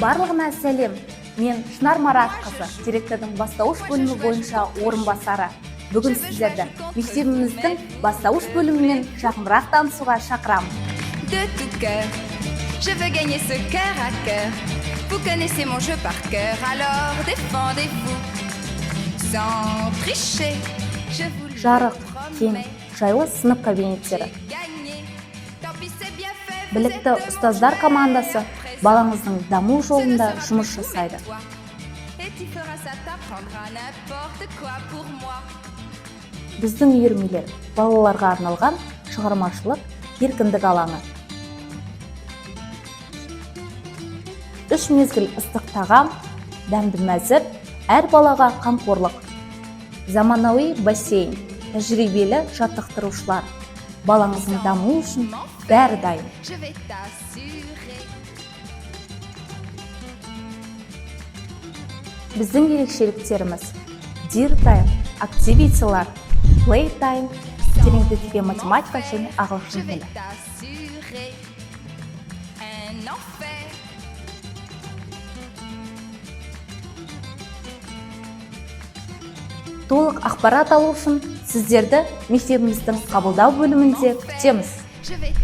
Барлығына сәлем. Мен Шынар Маратқызы, директордың бастауыш бөлімі бойынша орынбасары. Бүгін сіздерді мектебіміздің бастауыш бөлімімен жақынырақ танысуға шақырамын. De tout cœur, je veux gagner ce cœur à cœur. Vous connaissez mon jeu par cœur, alors défendez-vous. Sans tricher, je vous le Жарық, кең, promets. Жайлы сынып кабинеттері. J'ai gagné. Tant pis, c'est bien fait, vous Білікті êtes de mon ұстаздар chemin командасы à présent. Балаңыздың даму Ce ne жолында sera жұмыс plus vous, жасайды. Mais toi. Et tu feras ça, t'apprendras n'importe quoi pour moi. Біздің үйірмелер балаларға арналған шығармашылық еркіндік алаңы. 3 мезгіл ыстық тағам, дәмді мәзір, әр балаға қамқорлық. Заманауи бассейн, тәжірибелі жаттықтырушылар. Балаңыздың дамуы үшін бәрі дайын. Je vais t'assurer. Біздің ерекшеліктеріміз: Dear Time, Activity'лар, Playtime, тереңдетілген математика және Je ағылшын vais тілі. T'assurer un enfer. Толық ақпарат алу үшін сіздерді мектебіміздің қабылдау бөлімінде күтеміз. Je vais